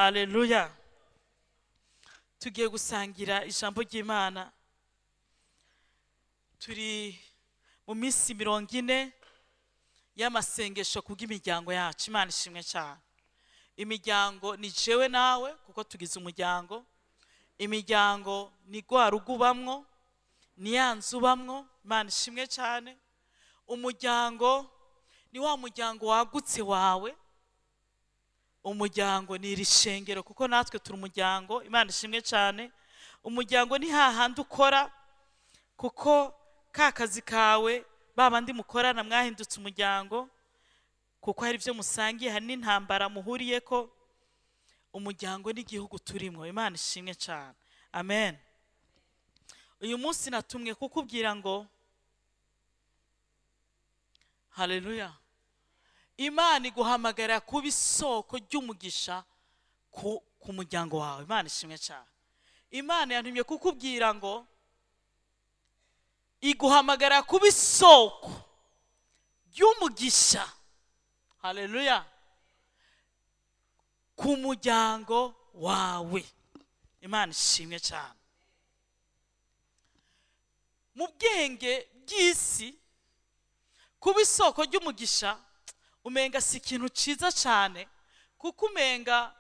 Haleluya! Tugiye gusangira ijambo ry'Imana. Turi mu minsi 40 y'amasengesho kubw'imiryango yacu. Imana ishimwe cyane. Imiryango ni jewe nawe, kuko tugize umuryango. Imiryango ni rwa rugo ubamwo, ni ya nzu ubamwo. Imana ishimwe cyane. Umuryango ni wa muryango wagutse wawe. Umuryango ni iri shengero, kuko natwe turi umuryango. Imana ishimwe cyane. Umuryango ni hahandi ukora, kuko ka kazi kawe, ba bandi mukorana mwahindutse umuryango, kuko hari ibyo musangiye, hari n'intambara muhuriye ko. Umuryango n'igihugu turimo. Imana ishimwe cyane. Amen. Uyu munsi natumwe kukubwira ngo haleluya, Imana iguhamagara kuba isoko ry'umugisha ku muryango wawe. Imana ishimwe cyane. Imana yantumye kukubwira ngo iguhamagara kuba isoko ry'umugisha, haleluya, ku muryango wawe. Imana ishimwe cyane. Mu bwenge bw'isi, kuba isoko ry'umugisha umenga si ikintu cyiza cyane, kuko umenga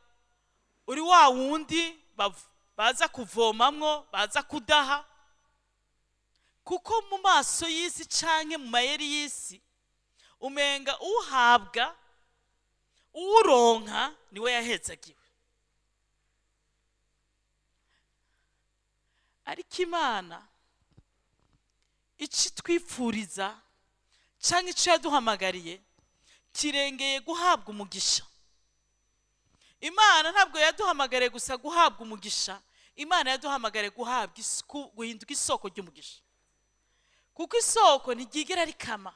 uri wa wundi baza kuvomamwo, baza kudaha, kuko mu maso y'isi canke mu mayeri y'isi umenga uhabwa, uronka niwe yahezagiwe. Ariko Imana icyo itwipfuriza cyangwa icyo yaduhamagariye kirengeye guhabwa umugisha. Imana ntabwo yaduhamagariye gusa guhabwa umugisha, Imana yaduhamagariye guhabwa guhinduka isoko ry'umugisha, kuko isoko ntiryigera rikama.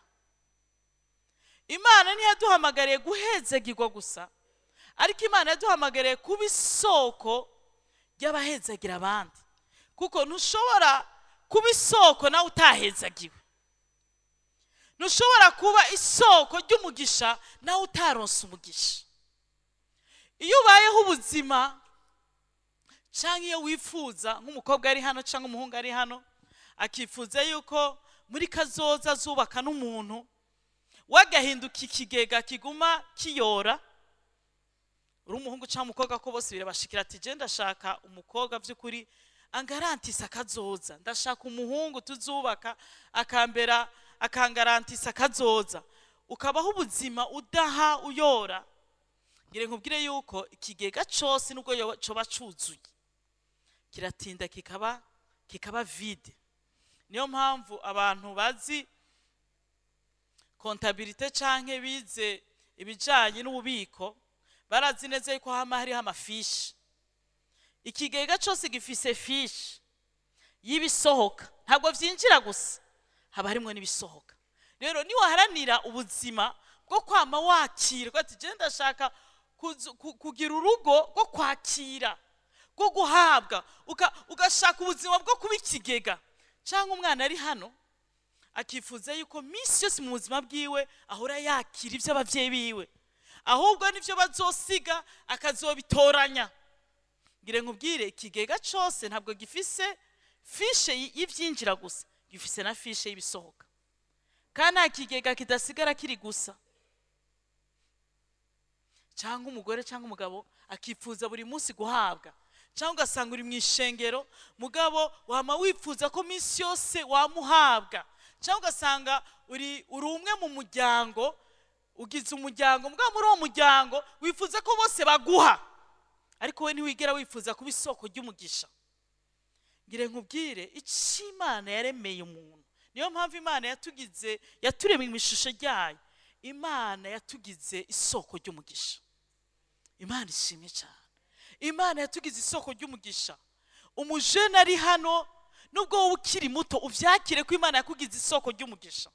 Imana ntiyaduhamagariye guhezagirwa gusa, ariko Imana yaduhamagariye kuba isoko ry'abahezagira abandi, kuko ntushobora kuba isoko nawe utahezagiwe, ntushobora kuba isoko ry'umugisha nawe utaronse umugisha. Iyo ubayeho ubuzima cyangwa iyo wifuza, nk'umukobwa ari hano cyangwa umuhungu ari hano, akifuza yuko muri kazoza azubaka n'umuntu wagahinduka ikigega kiguma kiyora, uri umuhungu cyangwa umukobwa, ko bose birabashikira, ati je ndashaka umukobwa by'ukuri angarantisa akazoza, ndashaka umuhungu tuzubaka akambera akangarantisa akazoza, ukabaho ubuzima udaha, uyora. Ngire nkubwire yuko ikigega cose nubwo coba cuzuye, kiratinda kikaba vide. Niyo mpamvu abantu bazi comptabilité canke bize ibijanye n'ububiko barazi neza yuko hama hariho ama fiches. Ikigega cose gifise fiche y'ibisohoka, ntabwo vyinjira gusa, haba harimwo n'ibisohoka. Rero niwaharanira ubuzima bwo kwama wakira, ko ati je ndashaka kugira urugo rwo kwakira, rwo guhabwa, ugashaka ubuzima bwo kuba ikigega, cyangwa umwana ari hano akifuza yuko minsi yose mu buzima bwiwe ahora yakira ibyo ababyeyi biwe, ahubwo nibyo bazosiga akazobitoranya. Ngire nkubwire, ikigega cose ntabwo gifise fiche y'ivyinjira gusa, gifise na fiche y'ibisohoka, kandi nta kigega kidasigara kiri gusa. Cyangwa umugore cyangwa umugabo akifuza buri munsi guhabwa, cyangwa ugasanga uri mu ishengero, mugabo wama wifuza ko minsi yose wamuhabwa, cyangwa ugasanga uri umwe mu muryango, ugize umuryango, mugabo muri uwo muryango wifuza ko bose baguha, ariko we ntiwigera wifuza kuba isoko ry'umugisha. Ngire nkubwire icyo Imana yaremeye umuntu. Niyo mpamvu Imana yatugize, yaturemye mu ishusho ryayo. Imana yatugize isoko ry'umugisha. Imana ishimwe cyane. Imana yatugize isoko ry'umugisha. Umujene ari hano, nubwo wowe ukiri muto, uvyakire ko Imana yakugize isoko ry'umugisha.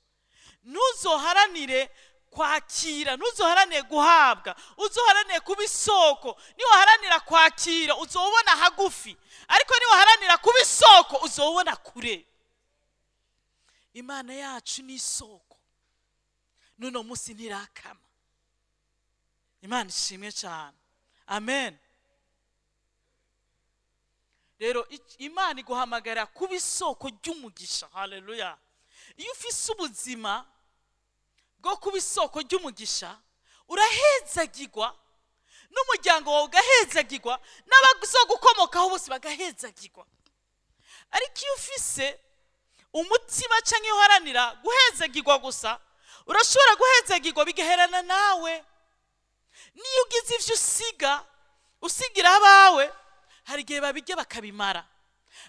Ntuzoharanire kwakira, ntuzoharanire guhabwa, uzoharanire kuba isoko. Niwaharanira kwakira uzobona hagufi, ariko niwaharanira kuba isoko uzobona kure. Imana yacu ni isoko, n'uno munsi ntirakama. Imana ishimwe cyane. Amen. Rero Imana iguhamagara kuba isoko ry'umugisha. Haleluya! Iyo ufise ubuzima bwo kuba isoko ry'umugisha, urahezagirwa, n'umuryango wawe ugahezagirwa, n'abazogukomokaho bose bagahezagirwa. Ariko iyo ufise umutima cyangwa iyo uharanira guhezagirwa gusa, urashobora guhezagirwa bigaherana nawe. Niyo ugize ibyo usiga, usigira abawe, hari igihe babirya bakabimara.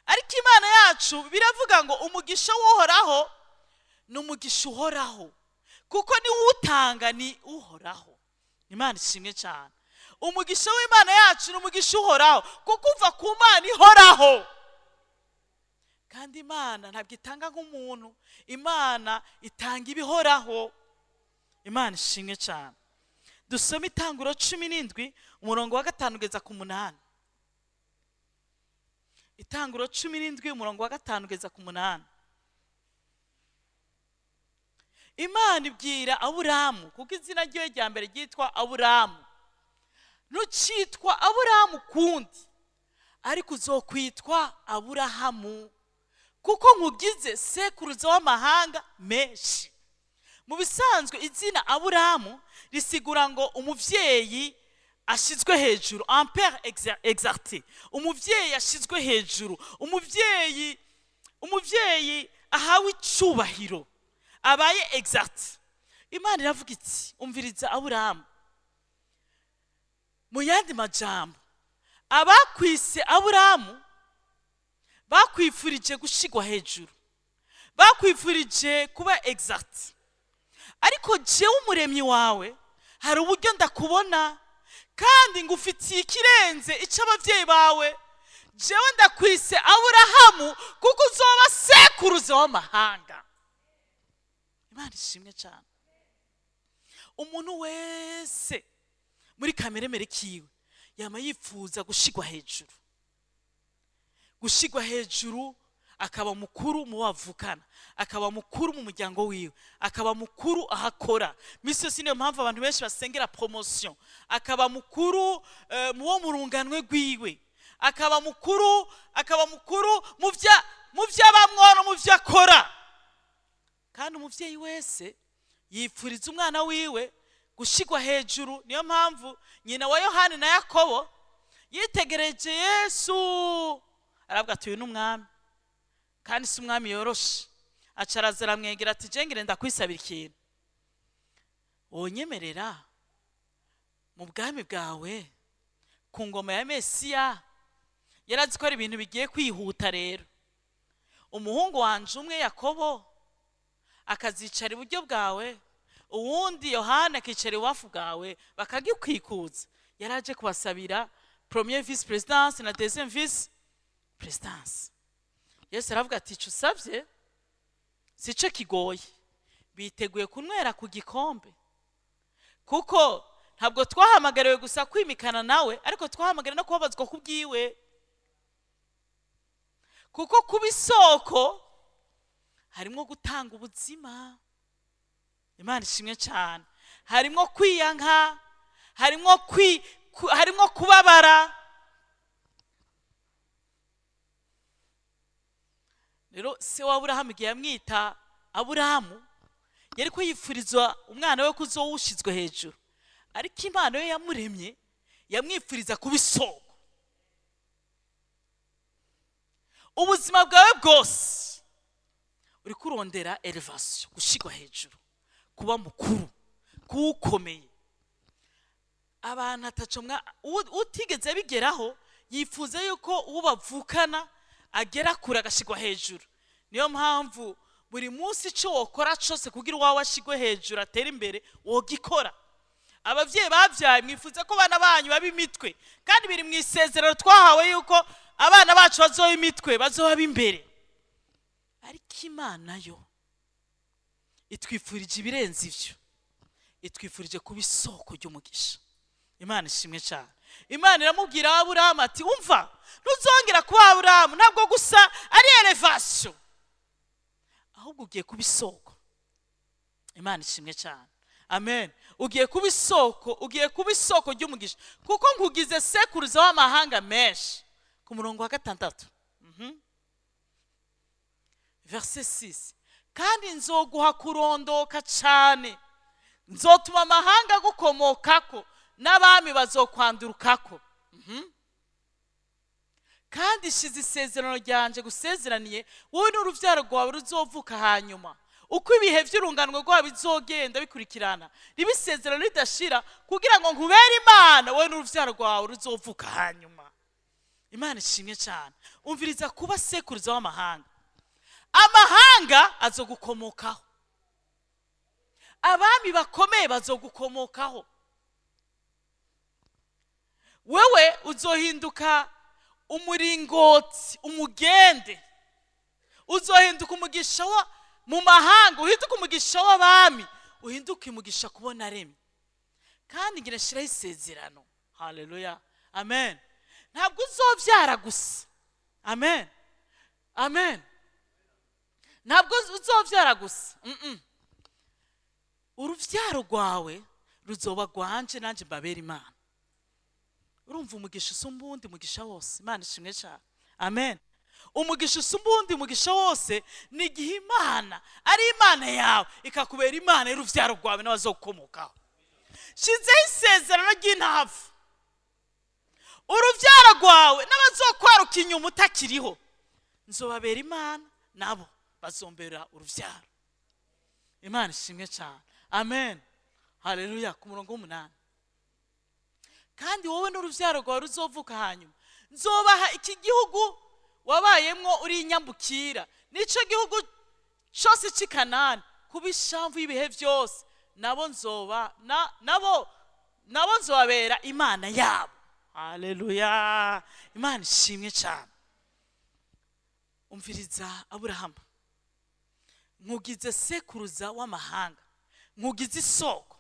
Ariko Imana yacu biravuga ngo umugisha w'Uhoraho ni umugisha uhoraho, kuko niwe utanga, ni Uhoraho. Imana ishimwe cyane. Umugisha w'Imana yacu ni umugisha uhoraho, kuko uva ku Mana ihoraho. Kandi Imana ntabwo itanga nk'umuntu, Imana itanga ibihoraho. Imana ishimwe cyane. Dusome Itanguro 17, umurongo wa 5 ugeza ku 8. Itanguro 17, umurongo wa 5 ugeza ku 8. Imana ibwira Aburamu, kuko izina ryiwe rya mbere ryitwa Aburamu: "Ntucitwa Aburamu kundi, ariko uzokwitwa Aburahamu, kuko nkugize sekuruza w'amahanga menshi." Mu bisanzwe izina Aburamu risigura ngo umuvyeyi ashyizwe hejuru, un père exalté, umuvyeyi ashyizwe hejuru, umuvyeyi ahawe icyubahiro, abaye exalté. Imana iravuga iti: "Umviriza Aburamu." Mu yandi majambo, abakwise Aburamu bakwifurije gushigwa hejuru, bakwifurije kuba exalté, ariko jewe Umuremyi wawe hari uburyo ndakubona, kandi ngufitiye ikirenze icyo ababyeyi bawe. Jewe ndakwise Aburahamu kuko uzoba sekuruza w'amahanga. Imana ishimwe cyane. Umuntu wese muri kameremere kiwe yama yifuza gushigwa hejuru, gushigwa hejuru, akaba mukuru mu bavukana, akaba mukuru mu muryango wiwe, akaba mukuru aho akora misi yose. Niyo mpamvu abantu benshi basengera promotion. Akaba mukuru mu wo mu runganwe rwiwe, akaba mukuru mu by'abamwo no mu byo akora. Kandi umubyeyi wese yipfuriza umwana wiwe gushigwa hejuru. Niyo mpamvu nyina wa Yohani na Yakobo yitegereje Yesu, aravuga ati: "Uyu ni umwami, kandi si umwami yoroshe." Aca araza, aramwegera, ati: "Jengere ndakwisabira ikintu, wonyemerera mu bwami bwawe, ku ngoma ya Mesiya." Yari azi ko ari ibintu bigiye kwihuta. Rero umuhungu wanje umwe Yakobo akazicara iburyo bwawe, uwundi Yohana akicara iwafu bwawe, bakagikwikuza. Yari aje kubasabira premier vice présidence na deuxième vice présidence. Yesu aravuga ati: "Ico usabye si cyo kigoye." Biteguye kunywera ku gikombe, kuko ntabwo twahamagariwe gusa kwimikana nawe, ariko twahamagariwe no kubabazwa ku bwiwe, kuko kuba isoko harimo gutanga ubuzima. Imana ishimwe cyane. Harimo kwiyanka, harimo kubabara. Rero se wa Aburahamu, igihe yamwita Aburahamu, yari ko yifuriza umwana we ko uzowushyizwe hejuru, ariko Imana yo yamuremye yamwifuriza kuba isoko. Ubuzima bwawe bwose uri kurondera élévation, gushyirwa hejuru, kuba mukuru, kuba ukomeye. Abantu atacomwa utigeze bigeraho yifuza yuko uwo bavukana agera kure, agashyirwa hejuru. Niyo mpamvu buri munsi icyo wokora cyose kugira uwawe ashyirwe hejuru, atere imbere, wogikora. Ababyeyi babyaye, mwifuza ko abana banyu baba imitwe, kandi biri mu isezerano twahawe yuko abana bacu bazoba imitwe, bazoba imbere. Ariko Imana yo itwifurije ibirenze ibyo, itwifurije kuba isoko ry'umugisha. Imana ishimwe cyane. Imana iramubwira Aburahamu ati: "Umva, ntuzongera kuba Aburahamu, ntabwo gusa ari élévation, ahubwo ugiye kuba isoko." Imana ishimwe cyane. Amen. Ugiye kuba isoko, ugiye kuba isoko ry'umugisha, kuko nkugize sekuruza w'amahanga menshi. Ku Ku murongo wa 6, verset 6: "Kandi nzoguha kurondoka cyane, nzotuma amahanga agukomokako, n'abami bazokwandurukako. Kandi shize isezerano ryanje gusezeraniye wowe n'urubyaro rwawe ruzovuka hanyuma, uko ibihe by'urunganwe rwabo bizogenda bikurikirana, riba isezerano ridashira, kugira ngo nkubere Imana, wowe n'urubyaro rwawe ruzovuka hanyuma." Imana ishimwe cyane. Umviriza, kuba sekuruza w'amahanga, amahanga azogukomokaho, abami bakomeye bazogukomokaho. Wewe uzohinduka umuringoti, umugende, uzohinduka umugisha wa mu mahanga, uhinduke umugisha w'abami, uhinduke umugisha kubona aremye. Kandi ngira nshiraho isezerano. Haleluya, amen. Ntabwo uzobyara gusa. Amen, amen. Ntabwo uzobyara gusa. Urubyaro rwawe ruzoba rwanje, nanjye mbabera Imana. Urumva umugisha usumba uwundi mugisha wose? Imana ishimwe cyane, amen. Umugisha usumba uwundi mugisha wose ni igihe Imana ari Imana yawe, ikakubera Imana y'urubyaro rwawe n'abazogukomokaho. Shyizeho isezerano ry'intavu: urubyaro rwawe n'abazokwaruka inyuma utakiriho, nzobabera Imana, nabo bazombera urubyaro. Imana ishimwe cyane, amen, haleluya. Ku murongo w'8: "Kandi wowe n'urubyaro rwawe ruzovuka hanyuma, nzobaha iki gihugu wabayemwo uri inyambukira, nicyo gihugu cyose cy'i Kanani, kuba ishamvu y'ibihe byose. Nabo nzoba nabo nzobabera Imana yabo." Haleluya, Imana ishimwe cyane. Umviriza, Aburahamu, nkugize sekuruza w'amahanga, nkugize isoko.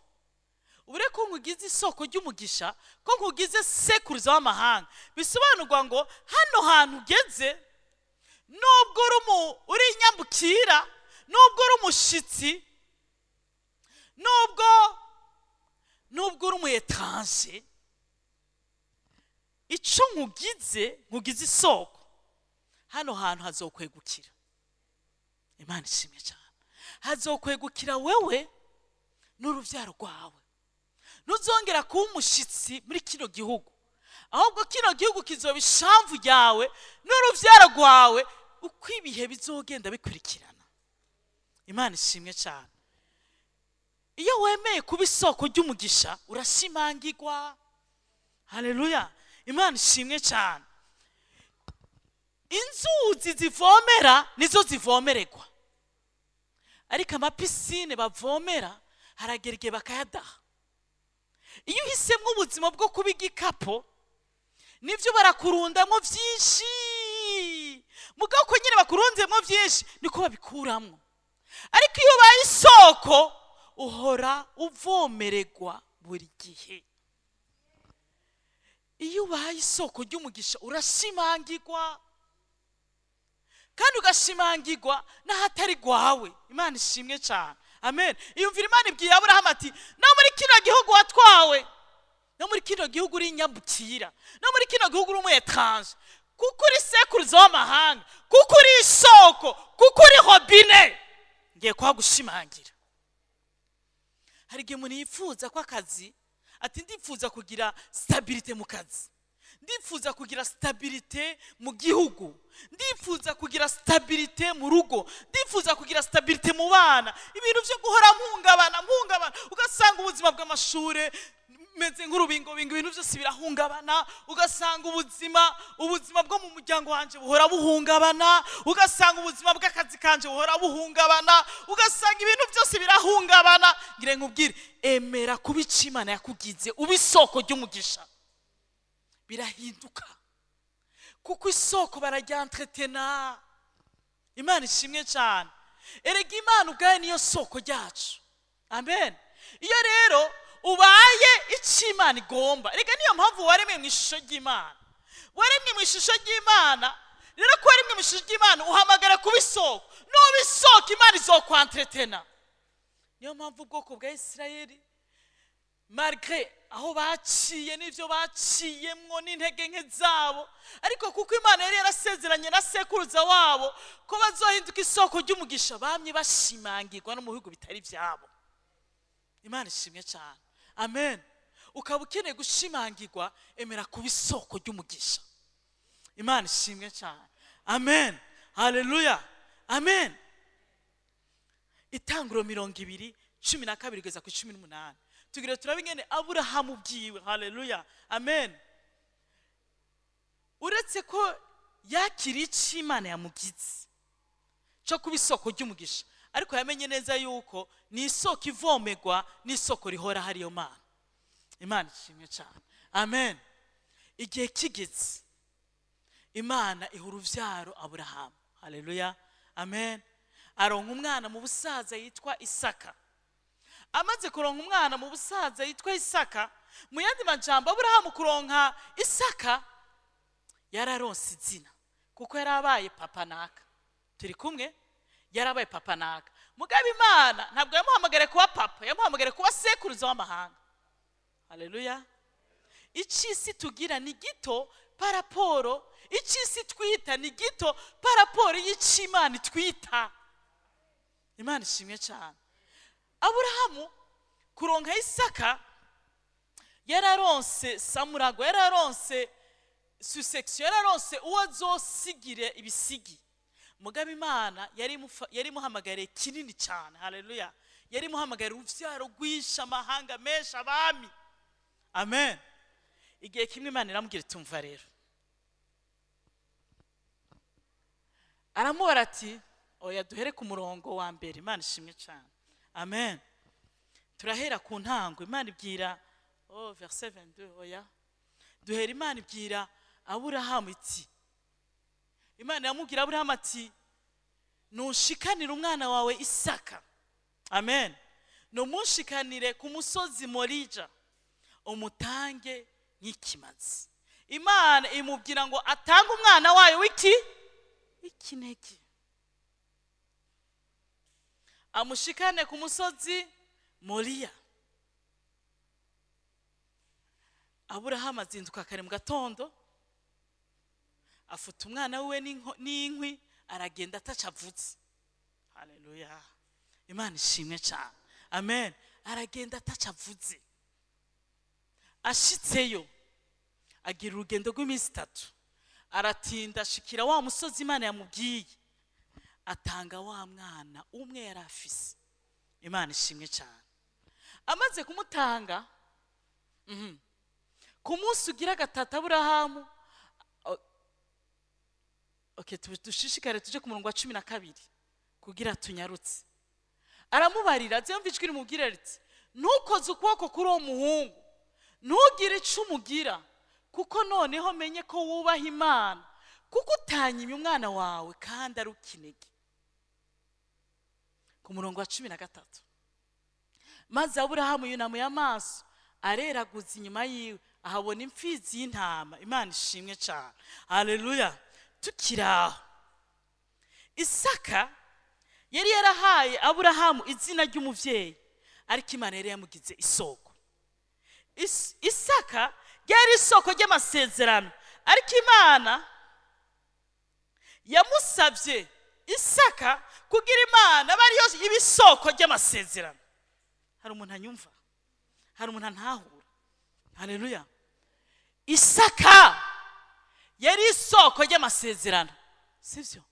Ubure ko nkugize isoko ry'umugisha, ko nkugize sekuruza w'amahanga, bisobanurwa ngo hano hantu ugeze, nubwo uri inyambukira, nubwo uri umushitsi, nubwo uri umu étranger, icyo nkugize, nkugize isoko. Hano hantu hazokwegukira. Imana ishimwe cyane. Hazokwegukira wewe n'urubyaro rwawe. Ntuzongera kuba umushyitsi muri kino gihugu, ahubwo kino gihugu kizoba ishamvu ryawe n'urubyaro rwawe, uko ibihe bizogenda bikurikirana. Imana ishimwe cyane. Iyo wemeye kuba isoko ry'umugisha, urashimangirwa. Haleluya, Imana ishimwe cyane. Inzuzi zivomera nizo zivomererwa, ariko ama piscines bavomera haragera igihe bakayadaha. Iyo uhisemo ubuzima bwo kuba igikapo, nibyo barakurundamo byinshi. Mugabo ko nyine bakurunzemo byinshi, niko babikuramwo. Ariko iyo ubaye isoko, uhora uvomererwa buri gihe. Iyo ubaye isoko ry'umugisha, urashimangirwa, kandi ugashimangirwa n'ahatari rwawe. Imana ishimwe cyane, amen. Iyumvira, Imana ibwiye Aburahamu ati: "No muri kino gihugu watwawe, no muri kino gihugu uri inyambukira, no muri kino gihugu uri umu étranger, kuko uri sekuruza w'amahanga, kuko uri isoko, kuko uri robinet, ngiye kuhagushimangira." Hari igihe umuntu yifuza ko akazi, ati: "Ndifuza kugira stabilité mu kazi, ndifuza kugira stabilité mu gihugu, ndifuza kugira stabilité mu rugo, ndifuza kugira stabilité mu bana, ibintu byo guhora mpungabana mpungabana." Ugasanga ubuzima bw'amashure meze nk'urubingobingo, ibintu byose birahungabana. Ugasanga ubuzima bwo mu muryango wanjye buhora buhungabana, ugasanga ubuzima bw'akazi kanje buhora buhungabana, ugasanga ibintu byose birahungabana. Ngira nkubwire: emera kuba icyo Imana yakugize, uba isoko ry'umugisha, birahinduka, kuko isoko bararya entretena. Imana ishimwe cyane. Erega Imana ubwayo niyo soko ryacu, amen. Iyo rero ubaye icyo Imana igomba, reka niyo mpamvu waremwe mu ishusho ry'Imana. Waremwe mu ishusho ry'Imana. Rero ko waremwe mu ishusho ry'Imana, uhamagara kuba isoko. Nuba isoko, Imana izokw entretena. Niyo mpamvu ubwoko bwa Isirayeli, Malgré aho baciye n'ibyo baciyemwo n'intege nke zabo, ariko kuko Imana yari yarasezeranye na sekuruza wabo ko bazohinduka isoko ry'umugisha, bamye bashimangirwa no mu bihugu bitari ibyabo. Imana ishimwe cyane, amen. Ukaba ukeneye gushimangirwa, emera kuba isoko ry'umugisha. Imana ishimwe cyane, amen, haleluya, amen. Itanguro 20:12 kugeza ku 18, tugira turabe ingene Aburahamu ubwiwe, haleluya, amen, uretse ko yakiriye icyo Imana yamugize cyo kuba isoko ry'umugisha, ariko yamenye neza yuko ni isoko ivomerwa n'isoko rihora hariyo Mana. Imana ishimwe cyane, amen. Igihe kigeze, Imana iha urubyaro Aburahamu, haleluya, amen. Aronka umwana mu busaza yitwa Isaka. Amaze kuronka umwana mu busaza yitwa Isaka, mu yandi majambo, Aburahamu kuronka Isaka yararonse izina, kuko yarabaye papa naka. Turi kumwe? Yarabaye papa naka. Mugabo Imana ntabwo yamuhamagariye kuba papa, yamuhamagariye kuba sekuruza w'amahanga, haleluya. Icy'isi tugira ni gito par rapport, icy'isi twita ni gito par rapport y'icyo Imana itwita. Imana ishimwe cyane. Aburahamu kuronka Isaka yararonse samurago, yararonse succession, yararonse uwo azosigire ibisigi. Mugabo Imana yari imuhamagariye kinini cyane, haleluya. Yari imuhamagariye urubyaro rwinshi, amahanga menshi, abami, amen. Igihe kimwe Imana iramubwira iti: "Umva rero." Aramubara ati: "Oya, duhere ku murongo wa mbere." Imana ishimwe cyane, amen. Turahera ku ntango. Imana ibwira, oh, verset 22, oya, duhera. Imana ibwira Aburahamu iti, Imana iramubwira Aburahamu ati: "Nushikanire umwana wawe Isaka, amen, numunshikanire ku musozi Morija, umutange nk'ikimazi." Imana imubwira ngo atange umwana wayo w'iki? W'ikinege, amushikane ku musozi Moriya. Aburahamu azinduka kare mu gatondo, afuta umwana wiwe n'inkwi, aragenda ataca avutse. Haleluya, Imana ishimwe cyane, amen. Aragenda ataca avuze. Ashitseyo agira urugendo rw'iminsi 3, aratinda ashikira wa musozi Imana yamubwiye, atanga wa mwana umwe yari afise. Imana ishimwe cyane. Amaze kumutanga, ku munsi ugira gatatu Aburahamu, okay, dushishikare tuje ku murongo wa 12 kugira tunyarutse. Aramubarira, aze yumva ijwi rimubwira riti: "Ntukoze ukuboko kuri uwo muhungu, ntugire icyo umugira, kuko noneho menye ko wubaha Imana, kuko utanyimye umwana wawe kandi ari ukinege." Ku murongo wa 13: "Maze Aburahamu yunamuye amaso, areraguza inyuma yiwe, ahabona imfizi y'intama." Imana ishimwe cyane, haleluya. Tukiri aho, Isaka yari yarahaye Aburahamu izina ry'umubyeyi, ariko Imana yari yamugize isoko. Isaka ryari isoko ry'amasezerano, ariko Imana yamusabye Isaka kugira Imana aba ariyo iba isoko ry'amasezerano. Hari umuntu anyumva? Hari umuntu antahura? Haleluya. Isaka yari isoko ry'amasezerano, sibyo?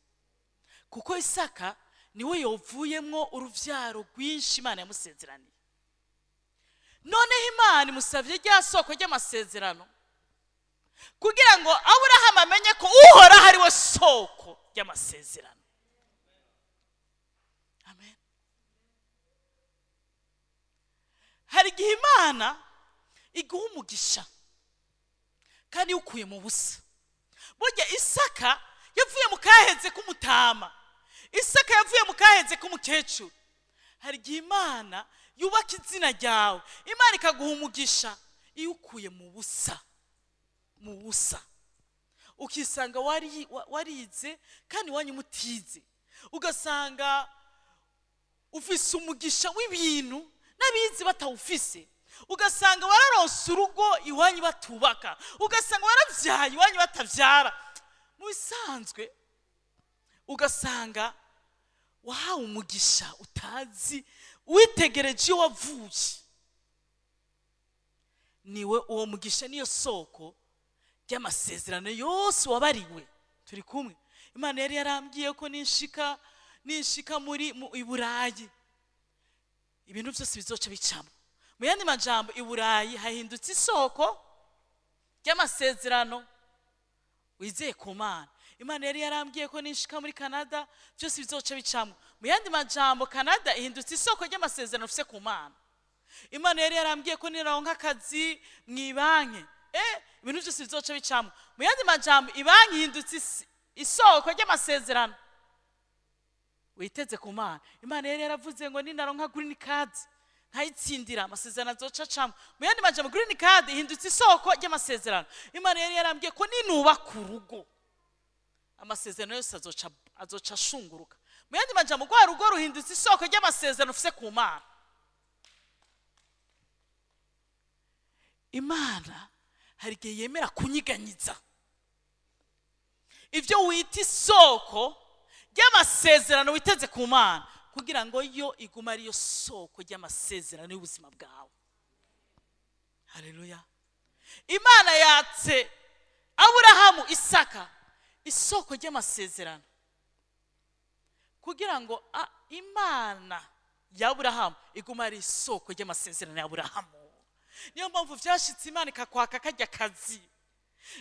Kuko Isaka niwe yovuyemwo uruvyaro rwinshi Imana yamusezeraniye. Noneho Imana imusabye rya soko ry'amasezerano kugira ngo Aburahamu amenye ko Uhoraho ari we soko ry'amasezerano, amen. Hari igihe Imana iguha umugisha kandi iwukuye mu busa. Burya Isaka yavuye mu kaheze k'umutama, Isaka yavuye mu kaheze k'umukecuru. Hari igihe Imana yubaka izina ryawe, Imana ikaguha umugisha iwukuye mu busa, mu busa, ukisanga warize kandi iwanyu mutize, ugasanga ufise umugisha w'ibintu n'abizi batawufise. Ugasanga wararonse urugo iwanyu batubaka, ugasanga warabyaye iwanyu batabyara. Mu bisanzwe ugasanga wahawe umugisha utazi, witegereje iyo wavuye. Niwe uwo mugisha, niyo soko ry'amasezerano yose wabariwe. Turi kumwe? Imana yari yarambwiye ko ninshika muri mu i Burayi ibintu byose bizoca bicamo. Mu yandi majambo, i Burayi hahindutse isoko ry'amasezerano wizeye ku Mana. Imana yari yarambwiye ko ninshika muri Canada byose bizoca bicamo. Mu yandi majambo, Canada ihindutse isoko ry'amasezerano ufise ku Mana. Imana yari yarambwiye ko nironka akazi mu ibanki, ibintu byose bizoca bicamo. Mu yandi majambo, ibanki ihindutse isoko ry'amasezerano witeze ku Mana. Imana yari yaravuze ngo ninaronka green card nkayitsindira, amasezerano azoca acamo. Mu yandi majambo, green card ihindutse isoko ry'amasezerano. Imana yari yarambwiye ko ninubaka urugo amasezerano yose azoca ashunguruka. Mu yandi majambo, rwa rugo ruhindutse isoko ry'amasezerano ufise ku Mana. Imana hari igihe yemera kunyiganyiza ibyo wita isoko ry'amasezerano witeze ku Mana, kugira ngo yo igume ariyo soko ry'amasezerano y'ubuzima bwawe. Haleluya! Imana yatse Aburahamu Isaka isoko ry'amasezerano, kugira ngo Imana ya Aburahamu igume ari isoko ry'amasezerano ya Aburahamu. Niyo mpamvu vyashitse Imana ikakwaka kajya kazi.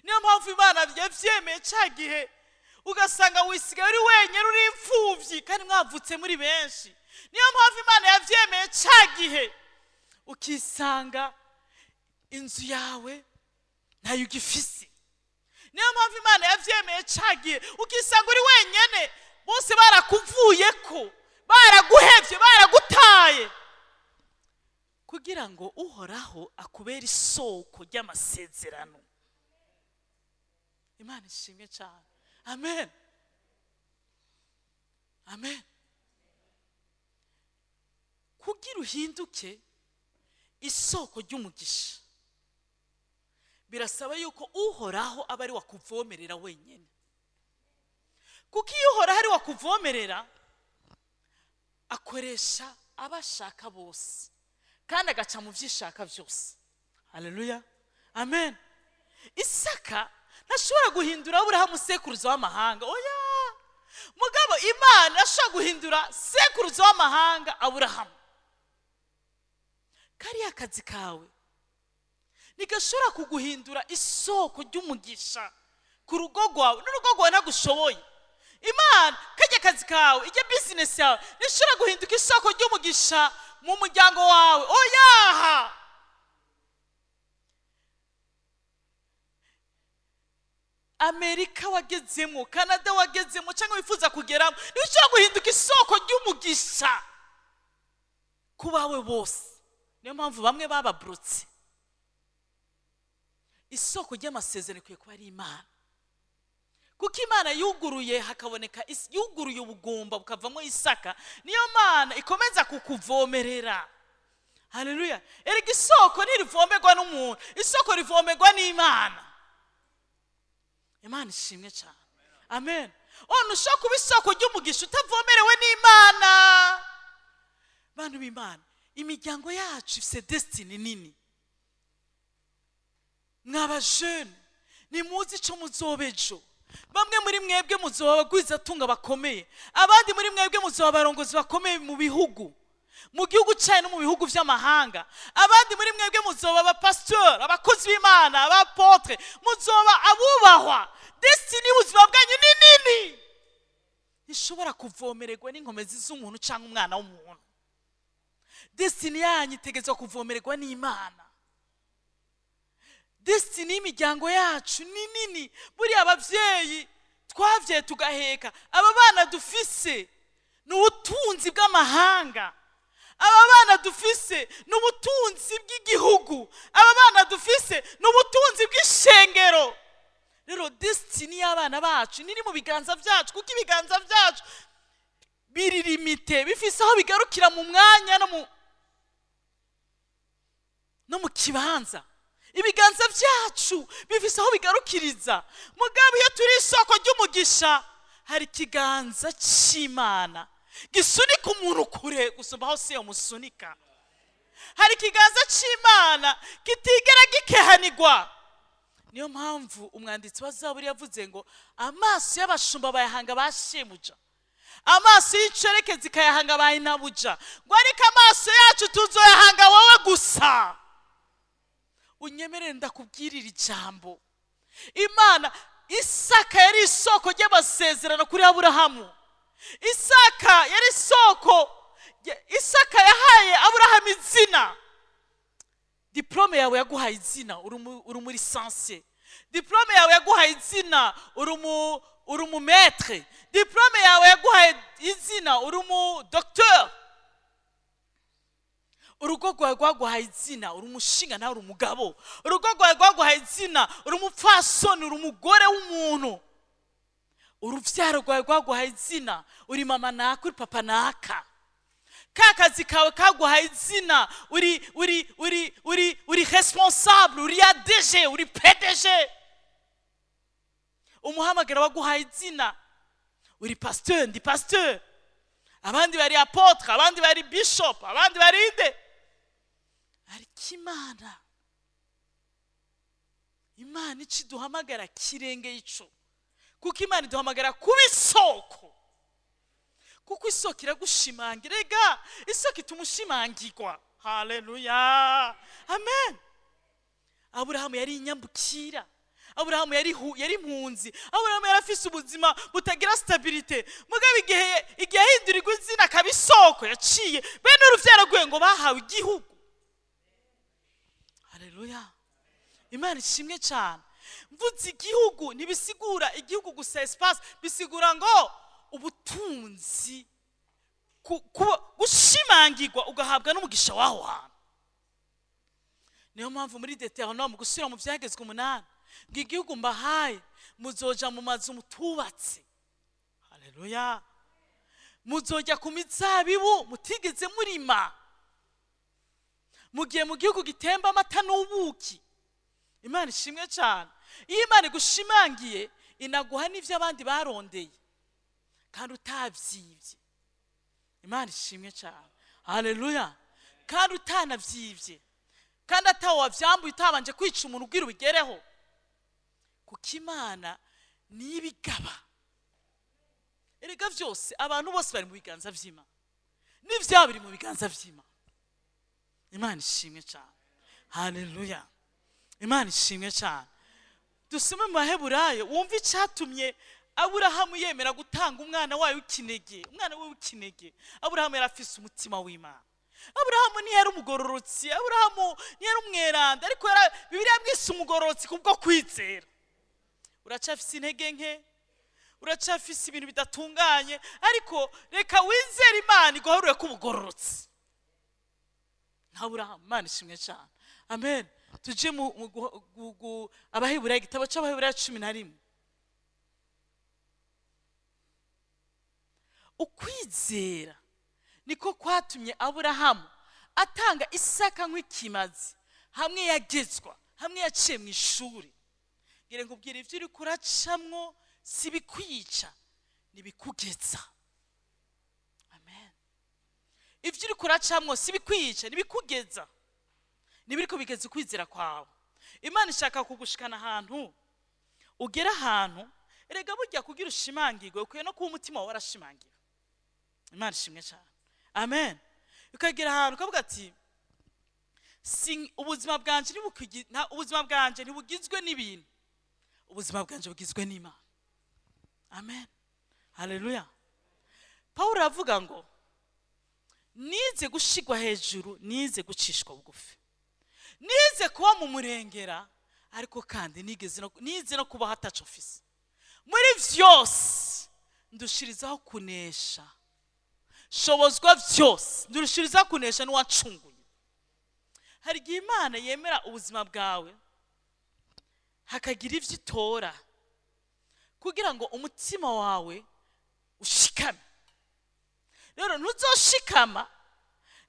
Niyo mpamvu Imana yavyemeye ca gihe ugasanga wisigaye uri wenyine, uri imfuvyi kandi mwavutse muri benshi. Niyo mpamvu Imana yavyemeye ca gihe ukisanga inzu yawe ntayo ugifise. Niyo mpamvu Imana yavyemeye ca gihe ukisanga uri wenyene, bose barakuvuyeko, baraguhevye, baragutaye, kugira ngo Uhoraho akubere isoko ry'amasezerano. Imana ishimwe cyane. Amen, amen. Kugira uhinduke isoko ry'umugisha birasaba yuko Uhoraho aba ari wakuvomerera wenyine, kuko iyo Uhoraho ari wakuvomerera akoresha abashaka bose kandi agaca mu vyishaka byose. Haleluya, amen. Isaka ntashobora guhindura Aburahamu sekuruza w'amahanga, oya. Mugabo Imana ashobora guhindura sekuruza w'amahanga Aburahamu. Kariya kazi kawe ntigashobora kuguhindura isoko ry'umugisha ku rugo rwawe, n'urugo rwawe ntagushoboye. Imana, kajya kazi kawe, ijya bizinesi yawe ntishobora guhinduka isoko ry'umugisha mu muryango wawe, oyaha. Amerika wagezemo, Canada wagezemo cyangwa wifuza kugeramo, ntishobora guhinduka isoko ry'umugisha ku bawe bose. Niyo mpamvu bamwe bababurutse. Isoko ry'amasezerano ikwiye kuba ari Imana, kuko Imana yuguruye hakaboneka yuguruye ubugumba bukavamo Isaka. Niyo Mana ikomeza kukuvomerera. Haleluya! Erega isoko ntirivomerwa n'umuntu, isoko rivomerwa n'Imana. Imana ishimwe cyane. Amen. Oh, ntushobora kuba isoko ry'umugisha utavomerewe n'Imana. Bantu b'Imana, imiryango yacu ifite destiny nini. Mwaba jeune, nimuzi ico muzoba ejo. Bamwe muri mwebwe muzoba abagwizatunga bakomeye, abandi muri mwebwe muzoba abarongozi bakomeye mu bihugu, mu gihugu cyanyu no mu bihugu vy'amahanga. Abandi muri mwebwe muzoba abapasitori, abakozi b'Imana, abapotre, muzoba abubahwa. Destiny y'ubuzima bwanyu ni nini, ntishobora kuvomererwa n'inkomezi z'umuntu cyangwa umwana w'umuntu. Destiny yanyu itegerezwa kuvomererwa n'Imana. Destiny y'imiryango yacu ni nini. Buriya abavyeyi twavyaye tugaheka, aba bana dufise ni ubutunzi bw'amahanga, aba bana dufise ni ubutunzi bw'igihugu, aba bana dufise ni ubutunzi bw'ishengero. Rero destiny y'abana bacu niri mu biganza byacu, kuko ibiganza byacu biri limite, bifise aho bigarukira mu mwanya no No mu kibanza, ibiganza byacu bifise aho bigarukiriza. Mugabo iyo turi isoko ry'umugisha, hari ikiganza cy'Imana gisunika umuntu kure gusumba aho se musunika. Hari ikiganza cy'Imana kitigera gikehanigwa. Niyo mpamvu umwanditsi wa Zaburi yavuze ngo: "Amaso y'abashumba bayahanga ba shebuja, amaso y'icerekezi ikayahanga ba inabuja," ngo: "ariko amaso yacu tuzoyahanga wowe gusa." Unyemerere ndakubwirira ijambo. Imana, Isaka yari isoko ry'amasezerano kuri Aburahamu. Isaka yari isoko. Isaka yahaye Aburahamu izina. Diplôme yawe yaguhaye izina, uri muri licencié. Diplôme yawe yaguhaye izina, uri umu maître. Diplôme yawe yaguhaye izina, uri umu docteur. Urugo rwawe rwaguhaye izina, uri umushinga nawe, uri umugabo. Urugo rwawe rwaguhaye izina, uri umupfasoni, uri umugore w'umuntu. Urubyaro rwawe rwaguhaye izina, uri mama naka, uri papa naka. Ka kazi kawe kaguhaye izina, uri responsable, uri ADG, uri PDG. Umuhamagaro waguhaye izina, uri pasteur, ndi pasteur, abandi bari apôtre, abandi bari bishop, abandi bari inde. Ariko Imana ico iduhamagara kirengeye ico, kuko Imana iduhamagara kuba isoko, kuko isoko iragushimangira. Rega isoko ituma ushimangirwa. Haleluya, amen. Aburahamu yari inyambukira, Aburahamu yari impunzi, Aburahamu yari afise ubuzima butagira stabilité. Mugabo igihe yahindurirwa izina akaba isoko, yaciye bene uruvyaro rwe ngo bahawe igihugu. Haleluya, Imana ishimwe cyane. Mvuze igihugu, ntibisigura igihugu gusa espace, bisigura ngo ubutunzi, gushimangirwa, ugahabwa n'umugisha w'aho hantu. Niyo mpamvu muri Deutéronome, gusubira mu Byagezwe 8, ngo: "Igihugu mbahaye, muzoja mu mazu mutubatse." Haleluya. "Muzojya ku mizabibu mutigeze murima, mugiye mu gihugu gitemba amata n'ubuki." Imana ishimwe cyane. Iyo Imana igushimangiye, inaguha n'ibyo abandi barondeye kandi utabyibye. Imana ishimwe cyane. Haleluya. Kandi utanabyibye, kandi atawe wabyambuye, utabanje kwica umuntu ubwira ubigereho, kuko Imana niyo ibigaba. Erega byose, abantu bose bari mu biganza by'Imana, n'ibyabo biri mu biganza by'Imana. Imana ishimwe cyane. Haleluya, Imana ishimwe cyane. Dusome mu Baheburayo, wumve icyatumye Aburahamu yemera gutanga umwana wayo w'ikinege, umwana we w'ikinege. Aburahamu yari afise umutima w'Imana. Aburahamu ntiyari umugororotsi, Aburahamu ntiyari umweranda, ariko Bibiliya yamwise umugororotsi kubwo kwizera. Uracyafise intege nke, uracyafise ibintu bidatunganye, ariko reka wizere Imana iguharure ko ubugororotsi nka Aburahamu. Imana ishimwe cyane. Amen. Tuje mu Abaheburayo, igitabo cy'Abaheburayo 11. Ukwizera niko kwatumye Aburahamu atanga Isaka nk'ikimazi hamwe yagezwa, hamwe yaciye mu ishuri. Ngira nkubwire, ibyo uri kuracamwo si bikwica, nibikugeza. Amen. Ibyo uri kuracamwo si bikwica, nibikugeza, nibiriko bigeza ukwizera kwawe. Imana ishaka kugushikana ahantu, ugera ahantu. Erega burya kugira ushimangirwe, ukwiye no kuba umutima wawe warashimangira. Imana ishimwe cyane. Amen. Ukagera ahantu ukavuga ati: "Si ubuzima bwanje ubuzima bwanje ntibugizwe n'ibintu, ubuzima bwanje bugizwe n'Imana." Amen, haleluya. Pawulo aravuga ngo: "Nize gushigwa hejuru, nize gucishwa bugufi, nize kuba mu murengera, ariko kandi nize no kubaho ataco mfise. Muri vyose ndushirizaho kunesha, shobozwa byose, ndushirizaho kunesha n'uwacunguye." Hari igihe Imana yemera ubuzima bwawe hakagira ibyo itora kugira ngo umutima wawe ushikame. Rero ntuzoshikama,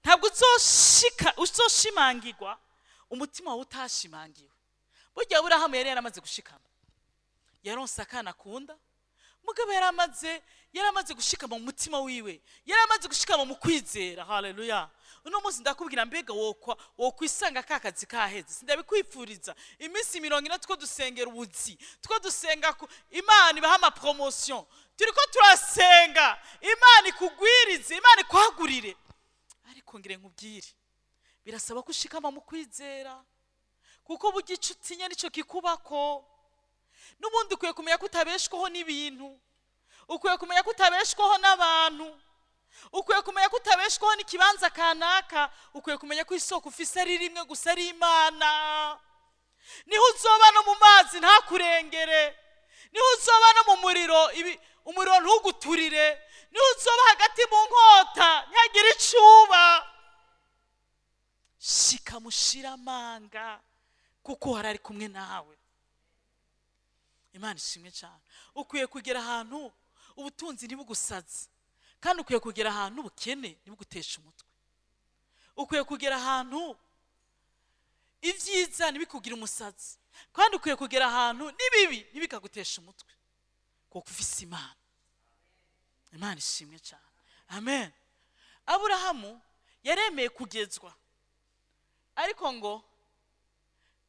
ntabwo uzoshika, uzoshimangirwa. Umutima wawe utashimangiwe. Burya Aburahamu yari yaramaze gushikama, yaronse akana akunda, mugabo yari amaze gushikama mu mutima wiwe, yari amaze gushikama mu kwizera. Haleluya! Uno munsi ndakubwira, mbega wokwa wokwisanga ka kazi kaheze? Sindabikwifuriza. Iminsi 40 two dusengera ubuzi, two dusenga ko Imana ibaha ama promotion, turiko turasenga Imana ikugwirize, Imana ikwagurire. Ariko ngire nkubwire, birasaba ko ushikama mu kwizera, kuko burya ico utinya nico kikubako. N'ubundi ukwiye kumenya ko utabeshwaho n'ibintu, ukwiye kumenya ko utabeshwaho n'abantu, ukwiye kumenya ko utabeshwaho n'ikibanza kanaka. Ukwiye kumenya ko isoko ufise ari rimwe gusa, ari Imana. Niho uzoba no mu mazi ntakurengere, niho uzoba no mu muriro, ibi umuriro ntuguturire, niho uzoba hagati mu nkota ntihagire icuba. Shika mushira amanga, kuko uhora ari kumwe nawe. Imana ishimwe cyane. Ukwiye kugera ahantu ubutunzi ntibugusaze, kandi ukwiye kugera ahantu ubukene ntibuguteshe umutwe. Ukwiye kugera ahantu ibyiza ntibikugire umusazi, kandi ukwiye kugera ahantu n'ibibi ntibikaguteshe umutwe, kuko ufise Imana. Imana ishimwe cyane. Amen. Aburahamu yaremeye kugezwa, ariko ngo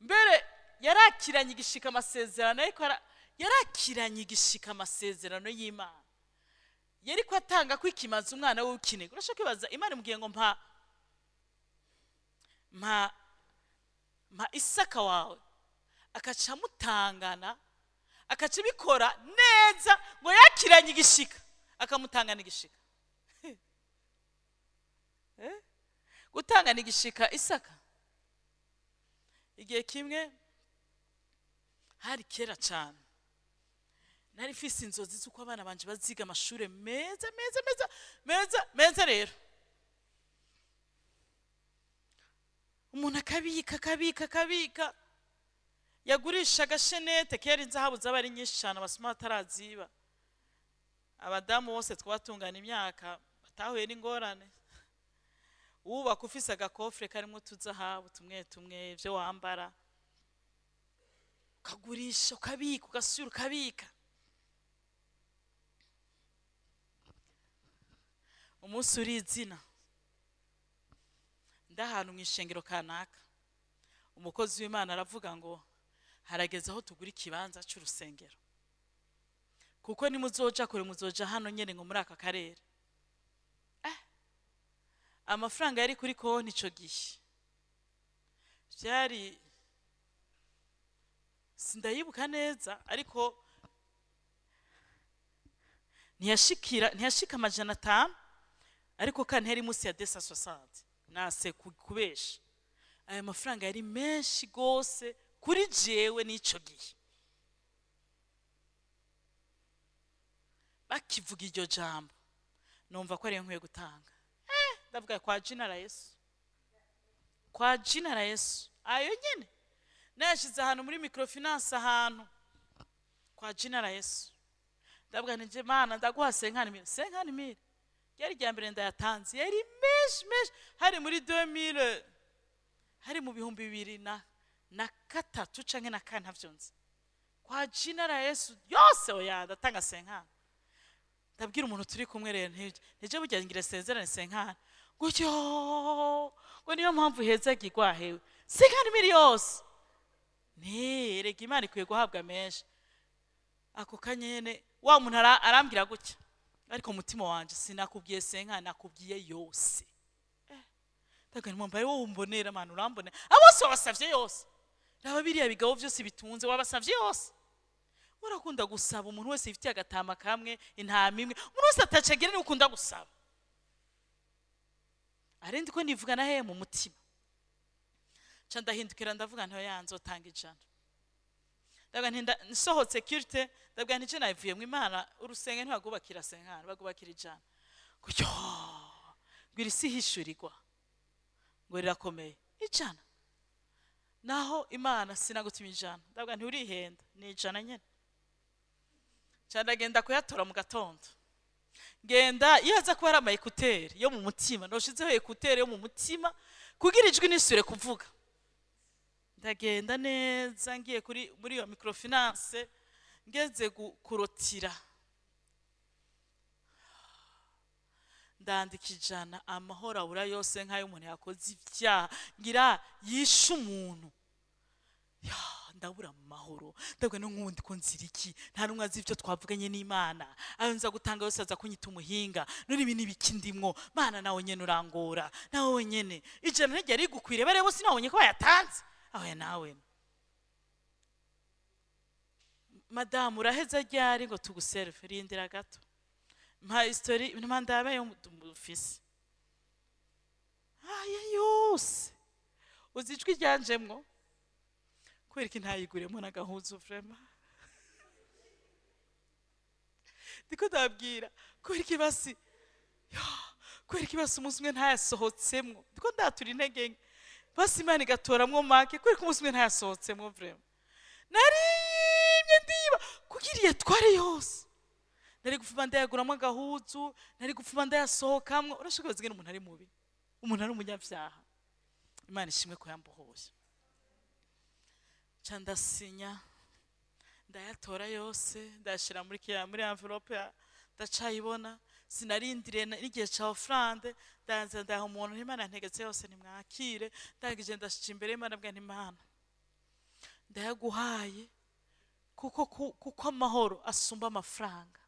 mbere yarakiranye igishika amasezerano, ariko yarakiranye igishika amasezerano y'Imana. Yari ko atanga ko ikimaze umwana we w'ikinege. Urashobora kwibaza, Imana imubwiye ngo mpa Isaka wawe, akaca amutangana, akaca abikora neza, ngo yakiranye igishika, akamutangana igishika. Eh? Gutangana igishika Isaka. Igihe kimwe, hari kera cyane, nari mfise inzozi z'uko abana banje baziga amashuri meza, meza, meza, meza, meza. Rero umuntu akabika, akabika, akabika, yagurisha agashenete. Kera inzahabu zaba ari nyinshi cyane, abasoma bataraziba, abadamu bose twatungana imyaka batahuye n'ingorane. Wubaka ufise agakofre karimo utuzahabu tumwe tumwe, ibyo wambara, ukagurisha, ukabika, ugasubira ukabika. Umunsi uri izina, ndahantu mu ishengero kanaka, umukozi w'Imana aravuga ngo harageze aho tugura ikibanza cy'urusengero, kuko nimuzoja kure muzoja hano nyene, ngo muri aka karere. Amafaranga yari kuri konti ico gihe byari, sindayibuka neza, ariko ntiyashika 500, ariko kandi ntiyari munsi ya 260. Nase kubesha, aya mafaranga yari menshi gose kuri jewe n'ico gihe. Bakivuga iryo jambo, numva ko ariyo nkwiye gutanga. Ndavuga kwa jina la Yesu, kwa jina la Yesu. Ayo nyene nayashize ahantu muri microfinance, ahantu, kwa jina la Yesu. Ndavuga nti nje Mana ndaguha 50 000. 50 000 ryari irya mbere ndayatanze, yari menshi menshi. Hari muri 2000, hari mu 2003 canke na kane, ntavyo nzi. Kwa jina la Yesu yose, oya, ndatanga 50. Ndabwira umuntu turi kumwe rero, ntije burya ngira sezerane 50, gutyo ngo niyo mpamvu hezagirwa hewe 50 000 yose. Nti Imana ikwiye guhabwa menshi. Ako kanyene wa muntu arambwira gutya, ariko umutima wanje, sinakubwiye 50, nakubwiye yose. Ndaga ntimwambaye wowe umbonera, mana urambonera, abo bose wabasavye yose, raba biriya bigabo byose bitunze, wabasavye yose. Urakunda gusaba umuntu wese yifitiye agatama kamwe, intama imwe, umuntu wese atacagira niwe ukunda gusaba. Arindi ko nivugana hehe mu mutima, nca ndahindukira, ndavuga nti oya, nzotanga 100. Ndavuga nti nsohotse kirite, ndavuga nti je navuye mu Imana, urusenge ntibagubakira 50, bagubakira 100. Gutyo ngo iri si hishurirwa, ngo rirakomeye 100. Naho Imana sinagutuma 100. Ndavuga nti urihenda, ni 100 nyene. Nca ndagenda kuyatora mu gatondo. Ngenda, iyo aza kuba ari ama écouteurs yo mu mutima, noshizeho écouteurs yo mu mutima kugira ijwi nisubire kuvuga. Ndagenda neza, ngiye kuri muri iyo microfinance, ngeze kurotira, ndandika 100. Amahoro abura yose, nk'ayo umuntu yakoze ibyaha, ngira yishe umuntu. Ya, ndabura amahoro. Ndabwo no nk'ubundi ko nzira iki? Nta n'umwe azi ibyo twavuganye n'Imana. Ayo nza gutanga yose aza kunyita umuhinga. None ibi n'ibiki ndimwo? Mana, nawe nyene urangora, nawe wenyene. 100 ntiryari rigukwiriye? Barebo sinabonye ko bayatanze aho nawe. Madamu, uraheza ryari ngo tuguserve? Rindira gato, mpa history, mpa ndabe yo ufise aya yose. Uzi ijwi ryanjemwo kubera iki? Ntayiguremo n'agahuzu. Vraiment, ndiko ndabwira kubera iki basi. Ya, kubera iki basi umunsi umwe ntayasohotsemwo? Ndiko ndatura intege nke, basi Imana igatoramwo make. Kubera ko umunsi umwe ntayasohotsemwo? Vraiment, nariyimye, ndiba kugira iyatware yose. Nari gupfuma ndayaguramo agahuzu, nari gupfuma ndayasohokamwo. Urashobora kwibaza ingene umuntu ari mubi, umuntu ari umunyabyaha. Imana ishimwe ko yambohoye. Ca ndasinya, ndayatora yose, ndayashira muri kiriya, muri enveloppe, ndacayibona. Sinarindiriye n'igihe ca offrande. Ndaza ndaha umuntu, Imana ntegetse yose, ntimwakire. Ndangije ndashika imbere y'Imana, mbwira nti: "Imana, ndayaguhaye kuko amahoro asumba amafaranga.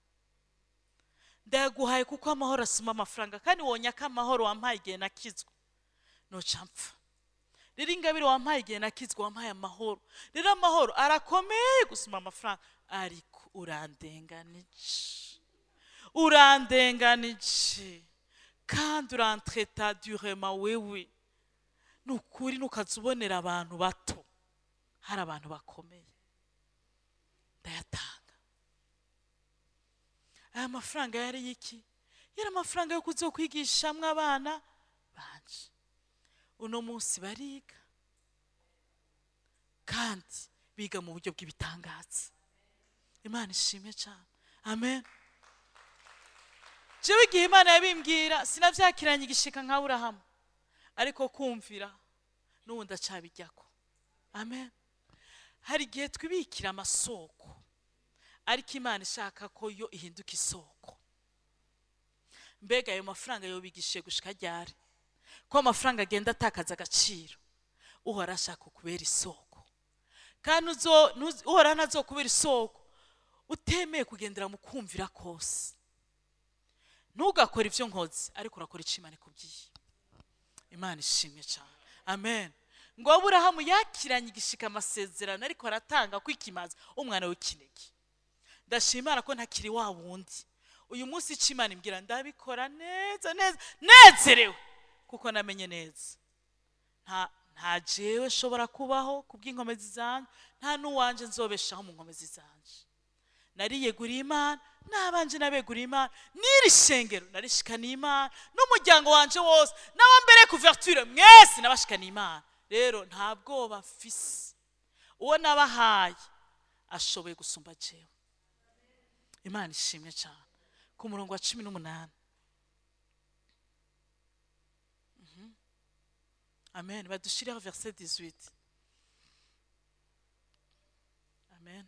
Ndayaguhaye kuko amahoro asumba amafaranga, kandi wonyaka amahoro wampaye igihe nakizwa, noca mpfa. Rero ingabire wampaye igihe nakizwa, wampaye amahoro. Rero amahoro arakomeye gusumba amafaranga, ariko urandenganije, urandenganije kandi urantreta durement. Wewe ni ukuri, ntukaza ubonera abantu bato, hari abantu bakomeye." Ndayatanga. Aya mafaranga yari iki? Yari amafaranga yo kuzokwigishamwo abana banje. Uno munsi bariga, kandi biga mu buryo bw'ibitangaza. Imana ishimwe cyane. Amen. Jewe igihe Imana yabimbwira, sinavyakiranye igishika nka Aburahamu, ariko kumvira n'ubu ndacabijyako. Amen. Hari igihe twibikira amasoko, ariko Imana ishaka ko yo ihinduka isoko. Mbega ayo mafaranga yobigishije gushika ryari, ko amafaranga agenda atakaza agaciro? Uhora ashaka kubera isoko, kandi uhoraho ntazokubera isoko utemeye kugendera mu kumvira kose. Ntugakore ibyo nkoze, ariko urakora icyo Imana ikubwiye. Imana ishimwe cyane. Amen. Ngo Aburahamu yakiranye igishika amasezerano, ariko aratanga kwikimaza umwana w'ikinege. Ndashima Imana ko ntakiri wa wundi. Uyu munsi icyo Imana imbwira ndabikora neza neza, nezerewe, kuko namenye neza nta jewe nshobora kubaho kubw'inkomezi zanje, nta n'uwanje nzobeshaho mu nkomezi zanje. Nariyeguriye Imana, n'abanje nabeguriye Imana, n'iri shengero narishikaniye Imana, n'umuryango wanje wose, n'abo mbere couverture mwese nabashikaniye Imana. Rero nta bwoba mfise. Uwo nabahaye ashoboye gusumba jewe. Imana ishimwe cyane. Ku murongo wa 18. Amen. Badushireho verset 18. Amen.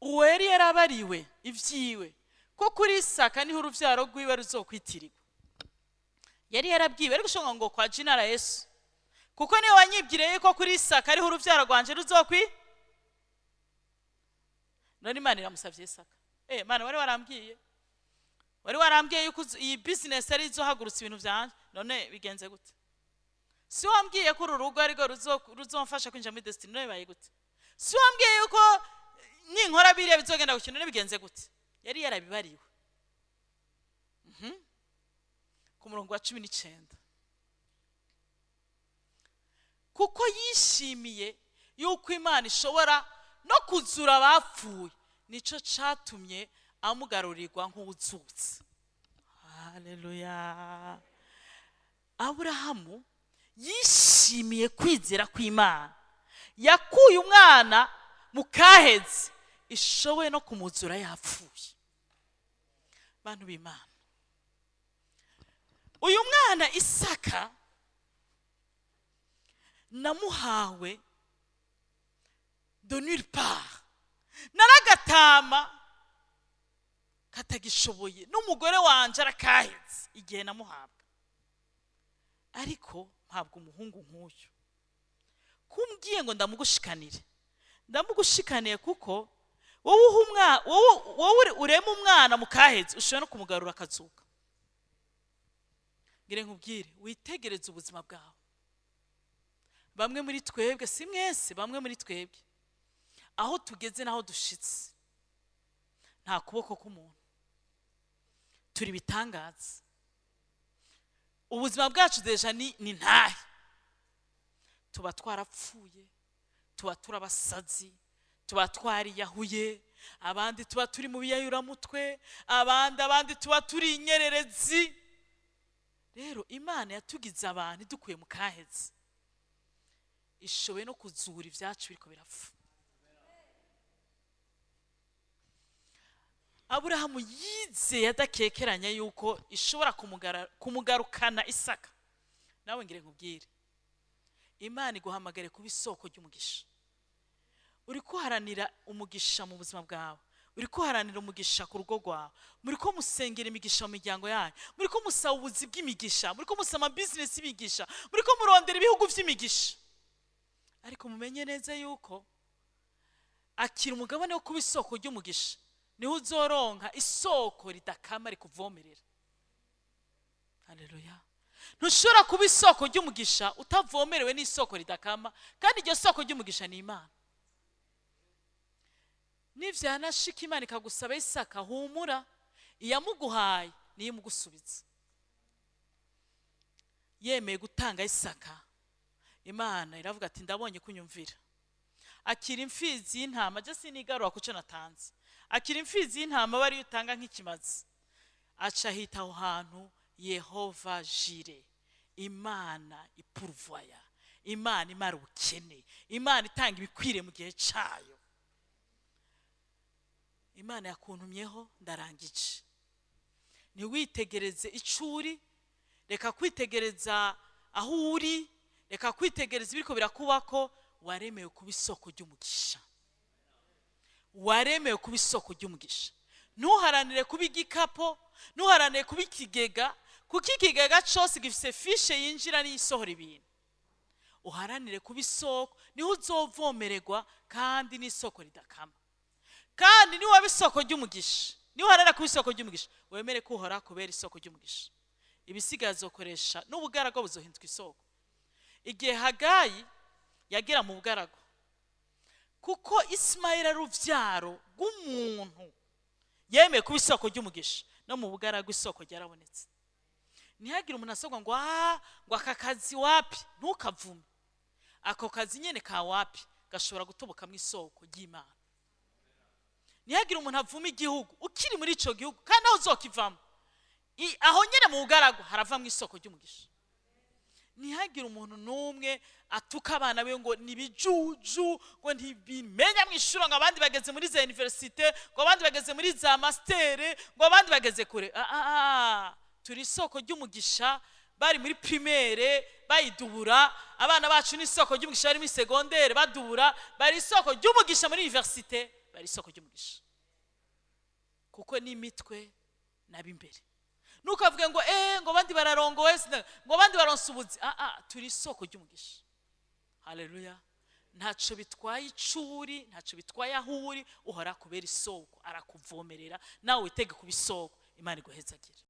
Uwo yari yarabariwe ibyiwe ko kuri Isaka niho uruvyaro rwiwe ruzokwitirirwa. Yari yarabwiwe, ariko ushobora ngo kwa jina la Yesu, kuko niwe wanyibwiriye yuko kuri Isaka ariho uruvyaro rwanje ruzokwi. None Imana iramusavye Isaka. Mana, wari warambwiye yuko iyi business ari izohagurutsa ibintu vyanje, none bigenze gute? Si wambwiye ko uru rugo arirwo ruzomfasha kwinjira muri destiny, none bibaye gute? Si wambwiye yuko ninkora biriya bizogenda gukina, none bigenze gute? Yari yarabibariwe. Ku murongo wa 19: kuko yishimiye yuko Imana ishobora no kuzura abapfuye, nico catumye amugarurirwa nk'uwuzutse. Haleluya! Aburahamu yishimiye kwizera kw'Imana yakuye umwana mu kaheze, ishoboye no kumuzura yapfuye. Bantu b'Imana, uyu mwana Isaka Namuhawe de nulle part, naragatama katagishoboye, n'umugore wanje arakahetse igihe namuhabwa, ariko mpabwa umuhungu nk'uyu. Kumbwiye ngo ndamugushikanire, ndamugushikaniye, kuko wowe uha umwana, wowe urema umwana mu kahetse, ushobora no kumugarura akazuka. Ngire nkubwire, witegereze ubuzima bwawe. Bamwe muri twebwe, si mwese, bamwe muri twebwe, aho tugeze n'aho dushitse, nta kuboko k'umuntu, turi ibitangaza. Ubuzima bwacu déjà ni ntahe, tuba twarapfuye, tuba turi abasazi, tuba twariyahuye, abandi tuba turi mu biyayuramutwe, abandi tuba turi inyererezi. Rero Imana yatugize abantu idukuye mu kaheze, ishoboye no kuzura ibyacu biriko birapfa. Aburahamu yizeye adakekeranya yuko ishobora kumugarukana Isaka. Nawe ngire nkubwire, Imana iguhamagare kuba isoko ry'umugisha. Uri kuharanira umugisha mu buzima bwawe, uri kuharanira umugisha ku rugo rwawe, muri ko musengera imigisha mu miryango yanyu, muri ko musaba ubuzi bw'imigisha, muri ko musaba amabizinesi y'imigisha, muri ko murondera ibihugu by'imigisha. Ariko mumenye neza yuko akira umugabane wo kuba isoko ry'umugisha, niho uzoronka isoko ridakama rikuvomerera. Haleluya! Ntushobora kuba isoko ry'umugisha utavomerewe n'isoko ridakama, kandi iryo soko ry'umugisha ni Imana. Nivyanashika Imana ikagusaba Isaka, humura, iyamuguhaye niyo imugusubiza. Yemeye gutanga Isaka, Imana iravuga ati: "Ndabonye kunyumvira, akira imfizi y'intama." Je sinigarura kuco natanze. Akira imfizi y'intama bariyo utanga nk'ikimazi. Aca ahita aho hantu Yehova Jire, Imana ipuruvaya, Imana imara ubukene, Imana itanga ibikwiriye mu gihe cayo. Imana yakuntumyeho, ndarangije. Ntiwitegereze ico uri, reka kwitegereza aho uri, reka kwitegereza ibiriko birakubako. Waremewe kuba isoko ry'umugisha, waremewe kuba isoko ry'umugisha. Ntuharanire kuba igikapo, ntuharanire kuba ikigega, kuko ikigega cyose gifise fiche yinjira n'iyisohora ibintu. Uharanire kuba isoko, niho uzovomererwa, kandi n'isoko ridakama. Kandi niwaba isoko ry'umugisha, niba uharanira kuba isoko ry'umugisha, wemere ko uhora kubera isoko ry'umugisha, ibisigaye azokoresha, n'ubugaragu buzohinduka isoko. Igihe Hagayi yagera mu bugaragu, kuko Isimayeli ari urubyaro rw'umuntu yemeye kuba isoko ry'umugisha, no mu bugaragu isoko ryarabonetse. Ntihagire umuntu asabwa ngo ngo aka kazi wapi. Ntukavume ako kazi nyine ka wapi, gashobora gutobokamo isoko ry'Imana. Ntihagire umuntu avuma igihugu ukiri muri icyo gihugu, kandi aho uzokivamo, aho nyine mu bugaragu haravamo isoko ry'umugisha. Ntihagire umuntu n'umwe atuka abana be ngo ni ibijuju, ngo ntibimenya mu ishuri, ngo abandi bageze muri za université, ngo abandi bageze muri za master, ngo abandi bageze kure. Turi isoko ry'umugisha bari muri primaire bayidubura. Abana bacu ni isoko ry'umugisha bari muri secondaire badubura, bari isoko ry'umugisha muri université, bari isoko ry'umugisha, kuko n'imitwe n'ab'imbere. Ntukavuge ngo ngo abandi bararongowe, ngo abandi baronse ubuzi. Turi isoko ry'umugisha. Haleluya! Ntacyo bitwaye ico uri, ntacyo bitwaye aho uri, uhora kubera isoko, arakuvomerera. Nawe witege kuba isoko. Imana iguhezagira.